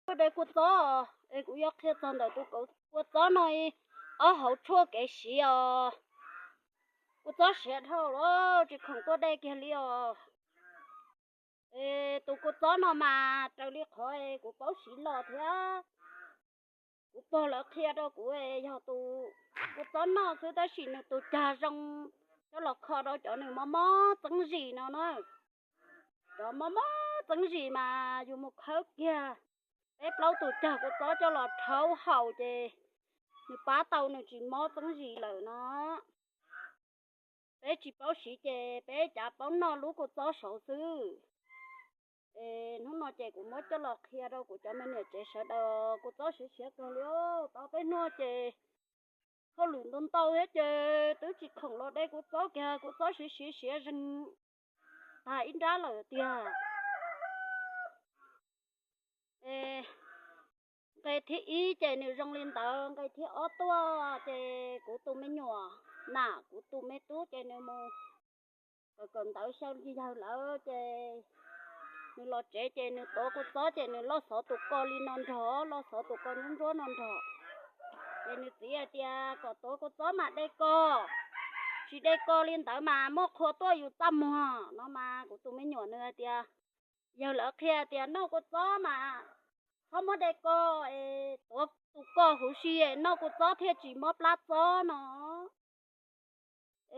Tuaj de kua txob es kuv yuav qhia txog ntawm tus kua txob no ob hauv tshuaj kev siv os. Kua txob siav dhau lawm, tsis khoom tuaj de kiag li os. Es tus kua txob no mas raws li qhov kuv paub siv los thiab kuv pog lawv qhia rau kuv, yog tus kua txob noj xwb tab sis nws tus cag zoo coj los kho rau cov nws mob mob txeeb zis no na. Cov mob mob txeeb zis mas yus mus khawb kiag peb plaub tus cag kua txob coj los rhaub haus ces nws pab tau nws tsis mob txeeb zis lawm no. Peb tsis paub siv ces peb cav paub noj lub kua txob saud xwb. Es hnub no ces kuv muab coj los qhia rau kuv cov me niam tsev sawv daws, kua txob siav siav kawg li. Tau peb hnub ces hauj lwm ntau ntau thiab ces twb tsis khoom los de kua txob kiag, kua txob siav siav siav zeeg tag ib nrab lawm tiag. Es nqe thib ib ces nws zoo li ntawd, nqe thib ob tuaj ces kuv tus me nyuam nam kuv tus me tub ces nws mus kawm kawm ntawv xyaw yawg lawm ces nws los tsev ces nws tuav kua txob ces nws loj xov tus ko li no nrog, loj xov tus ko ntsuab ntsuab no nrog. Ces nws txiv hais tias kom tuav kua txob mas de ko, tsis de ko li ntawd mas muaj qhua tuaj yus txaj muag no mas kuv tus me nyuam nws hais tias, yawg lawv qhia tias noj kua txob mas txhob muab de ko, es tuav tus ko huv si es noj kua txob thiaj tsis mob plab txob no.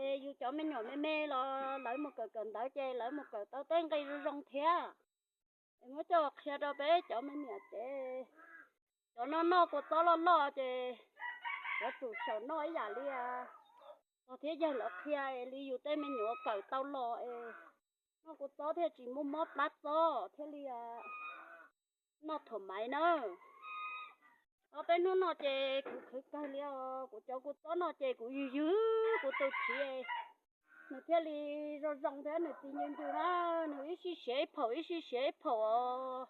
Es yus cov me nyuam me me los lawv mus kawm kawm ntawv ces lawv mus kawm tau tej nqe zoo zoo thiab. Es muab coj qhia rau peb cov me niam tsev, cov no noj kua txob loj loj ces yuav tsum xyaum noj ib yam li pog thiab yawg lawv qhia es li yus tej me nyuam kawm tau los es noj kua txob thiaj tsis muaj mob plab txob thiaj li noj thaum maiv na. Ob peb hnub no ces kuv khwv kawg li os, kuv cov kua txob no ces kuv ywg ywg kuv tus txiv, nws thiaj li zoo zoo thiab nws txiv ncw ncw na, nws ib sij siav ib phaum ib sij siav ib phaum os.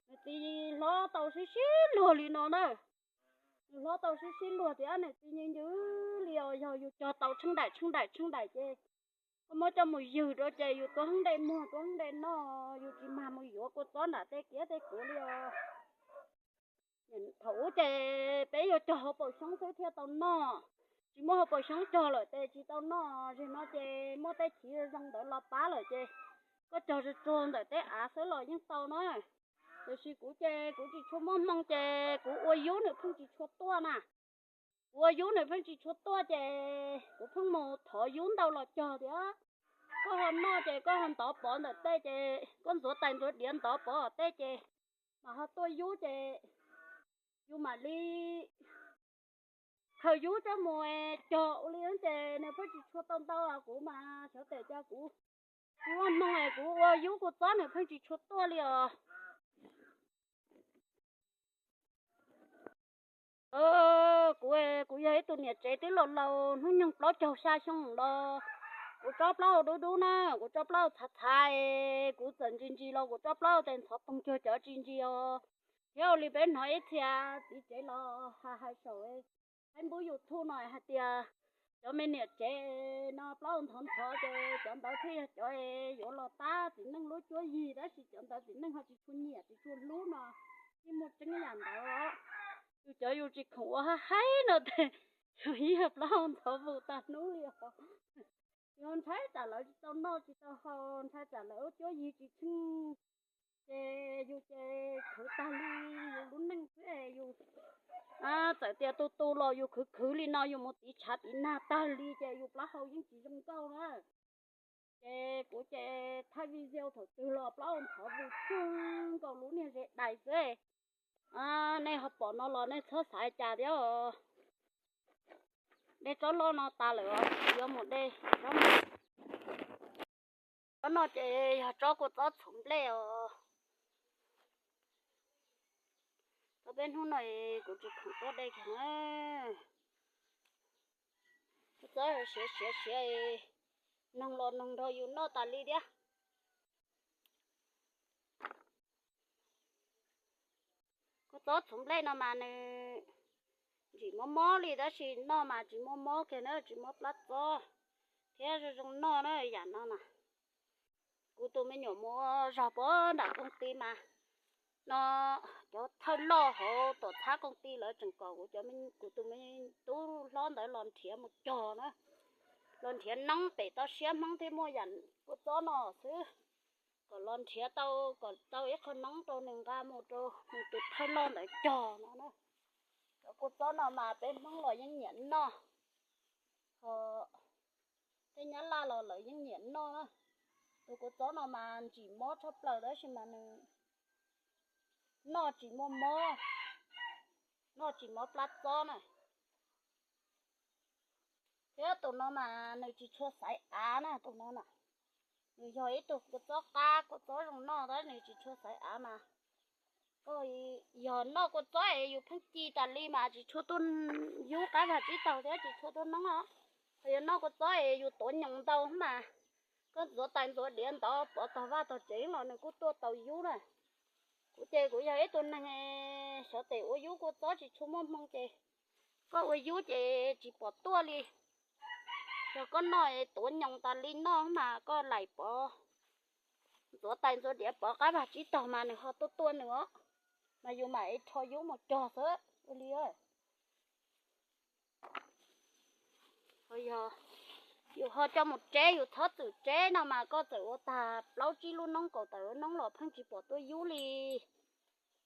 Nws txiv hlob tau sib sib luag li no na, nws hlob tau sib sib luag thiab nws txiv ncw ncw li os, yog yus cog tau tsheej daim tsheej daim tsheej daim ces koj muab coj mus ywg rau ces yus tuav heev dej muag tuav heev dej noj, yus tsis mag mus yuav kua txob nram tej kiab tej kuv li os. Thaum ub ces peb yuav cog hauv paus xyoob xwb thiaj tau noj, tsis muaj hauv paus xyoob cog lawm ces tsis tau noj. Zaum no ces muaj tej chiv zoo ntawd los pab lawm ces koj cog tsuag tsuag ntawm tej av xwb los yeej tau na. Tiam sis kuv ces kuv tsis tshua muaj hmoo ces kuv ua yub nws pheej tsis tshua tuaj na. Kuv ua yub nws pheej tsis tshua tuaj ces kuv pheej mus thov yub ntau los cog thiab. Koj ho noj ces koj ho ntov pov ntawm tej ces koj ntxuav tais ntxuav diav ntov pov tej ces mas ho tuaj yub ces yus mam li khaws yub coj mus cog ua li ces nws pheej tsis tshua tau ntau. Kuv mas xyov tes cas kuv tsis muaj hmoo es kuv ua yub kua txob nws pheej tsis tshua tuaj li os. Kuv, kuv yog ib tug niam tsev twb laus laus hnub nyoog plaub caug xya xyoo los kuv tsob plaub hau dub dub na, kuv tsob plaub hau txhav txhav, kuv txawm ntsis ntsis los kuv tsob plaub hau tes ntxhov poog cuag cov tsis ntsis os. Thiab ua li peb hnov ib txhia txiv tsev los hais hais saum Facebook YouTube no hais tias cov me niam tsev no plaub hau ntxhov ntxhov ces cov ntawd thiaj yog cov yuav los tab txiv neej lub cuab yig, tab sis cov ntawd txiv neej ho tsis tshua nyiam tsis tshua hlub no, yeej muaj tseeb yam ntawd. Yus cov yus tsis khoom ua haib haib no tes yus yeej yog plaub hau ntxhov vus tag hnub li os. Yus ntshai tsam lawv tsis tau noj tsis tau haus, ntshai tsam lawv cuab yig tsis tsheej, ces yus ces khwv tag li yus lub neej xwb. Yus txawm tias tu tu los yus khwv khwv li no yus mus tiv tshav tiv nag tag li ces yus plaub hau yeej tsis zoo nkauj na. Ces kuv ces thaij video thaum twg los plaub hau ntxhov vus tsuag nkaus lub niag ze dais xwb. Nej ho pom no los nej txhob xav cas thiab os. De tsob loj no tas lawm os, yuav mus de tsob no. Tsob no ces yog tsob kua txob txhuv nplej os. Tau peb hnub no kuv tsis khoom tuaj de kiag na. Kua txob siav siav siav, noog los noog nrog yus noj tas li thiab. Kua txob txhuv nplej no mas nws ntsim mob mob li tab sis noj mas tsis mob mob kiag na, tsis mob plab txob thiab zoo zoo noj na yam no na. Kuv tus me nyuam mus zog pov nram koog ti mas no cov thawj loj hauv tuam txhab koom ti lawv tseem kom kuv cov, kuv tus me tub hlob ntawd los nrhiav mus cog na, los nrhiav noob pem toj siab Hmoob thiaj muaj yam kua txob no xwb. Kom los nrhiav tau, kom tau ib qho noob rau nws nqa mus rau nws tus thawj loj ntawd cog no na. Cov kua txob no mas peb Hmoob los yeej nyiam noj, ho tej Nyab Laj los lawv yeej nyiam noj na. Tus kua txob no mas ntsim mob tshaj plaws tab sis mas nws noj tsis muaj mob, noj tsis mob plab txob na. Thiab tus no mas nws tsis tshua xaiv av na, tus no na. Nws yog ib tug kua txob qab, kua txob zoo noj tab nws tsis tshua xaiv av mas. Koj yog noj kua txob es yus pheej ci tas li mas tsis tshua tuaj yub qab vag tsib taug thiab tsis tshua tuaj noob os. Ho yog noj kua txob es yus tuav nyoos ntau mas koj ntxuav tais ntxuav diav ntawd pov tog vaj tog tsev los nws kuj tuaj tau yub na. Kuv ces kuv yog ib tug neeg xyov tes ua yub kua txob tsis tshua muaj hmoo ces koj ua yub ces tsis pom tuaj li. Yog koj noj es tuav nyoos tas li noj mas koj laim pov, ntxuav tais ntxuav diav pov qab vag tsib taug mas nws ho tuaj tuaj nws os. Mas yus mam rho yub mus cog xwb ua li. Yus ho coj mus tseb, yus txhob txwm tseb no mas koj txawm ua tag plaub tsib lub noob kaum tawm lub noob los pheej tsis pom tuaj yub li.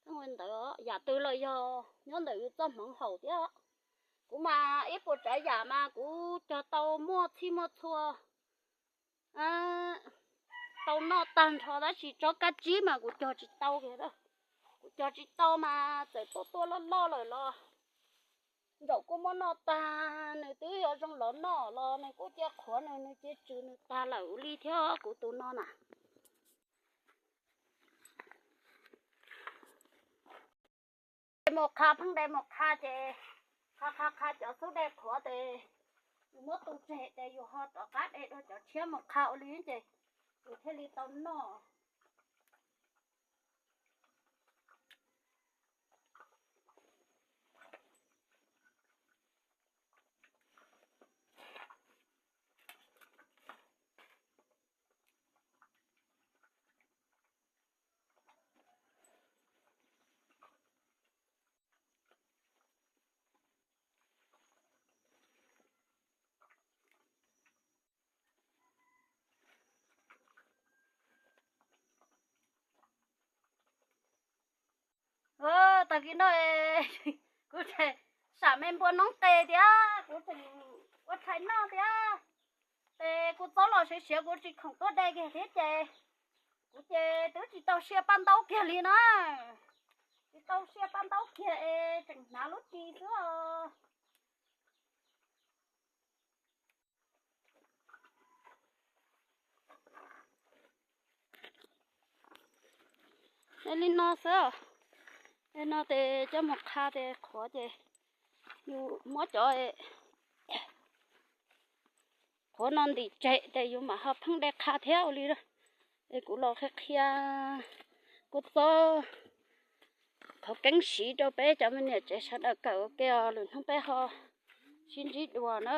Pheej ua ntawd, yam twg los yog nyob ntawm yus txoj hmoov haum thiab. Kuv mas ib puas tsav yam mas kuv cog tau muaj txhij muaj txhua, tau noj tag nrho tab sis tsob kab tsib mas kuv cog tsis tau kiag. Kuv cog tsis tau mas txawm tuaj tuaj loj loj lawm los nraum kuj muab noj tag, nws twb yuav zoo los noj los nws kuj cia qhuav nws, nws cia tswv nws tag lawm ua li thiab kuv tus no na. Mus qha pheej de mus qha ces qha qha qha cov xub de qhuav ces yus muab tu tseg ces yus ho rov qab de dua cov tshiab mus qha ua li ces yus thiaj li tau noj. Tag kis no kuv tseem sam me npua noob qes thiab kuv tseem ua tshais noj thiab. Ces kuv txob los siav siav kuv tsis khoom tuaj de kiag thiab ces kuv ces twb tsis tau siab paj ntaub kiag li na. Tsis tau siab paj ntaub kiag es tseem hnav lub ris xwb os. Li no xwb, li no ces coj mus qha ces qhuav ces yus muab cov qhuav no ntim tseg ces yus mam ho pheej de qha thiab ua li. Es kuv los qhia qhia kua txob qhov keeb siv rau peb cov me niam tsev sawv daws kawm ua ke os, lwm hnub peb ho sib ntsib dua na.